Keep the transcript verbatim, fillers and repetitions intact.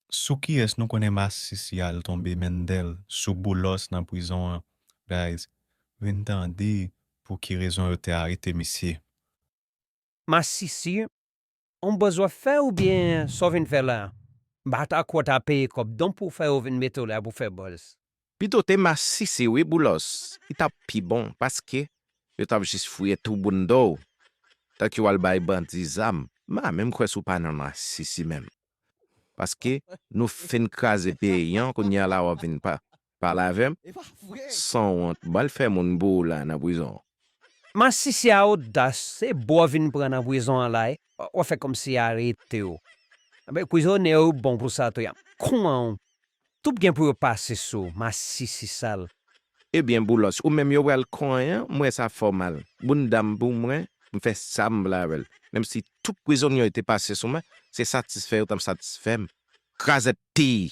Sou kiyès nou konnen masisi a al tonbe Mendel? Sou Boulos nan prizon an. Guys, vin tande pou ki rezon yo te arete misye. Masisi, on buzz w ap fè oubyen sa w vin fè la? M pa ta kwè w ta peye kòb don pou w fè yo vin mete w la pou w fè buzz. Pito te masisi wi Boulos, li t ap pi bon, paske yo t ap jis fouye tou bounda w. Tank yo al bay bandi zam, m pa menm kwè si w pa nan masisi menm. Paske nou fin kraze peyi an, kounye a la w ap vin pa pale avè m. Sanwont, w al fè moun boula nan prizon. Masisi a odas, se bo w vin pran nan prizon an la wi. W ap fè kòmsi y arete w. Anben prizonye yo bon pou sa tou ya. Kouman w? Tout gen pou yo pase sou w, masisi sal. Ebyen Boulos, ou menm yo pral konyen, m wè sa fè w mal. Bounda m pou mwen, m fè sa m vle avè l. Menm si tout prizonye yo te pase sou mwen, se satisfè yo t ap satisfè m. Krazèt ti!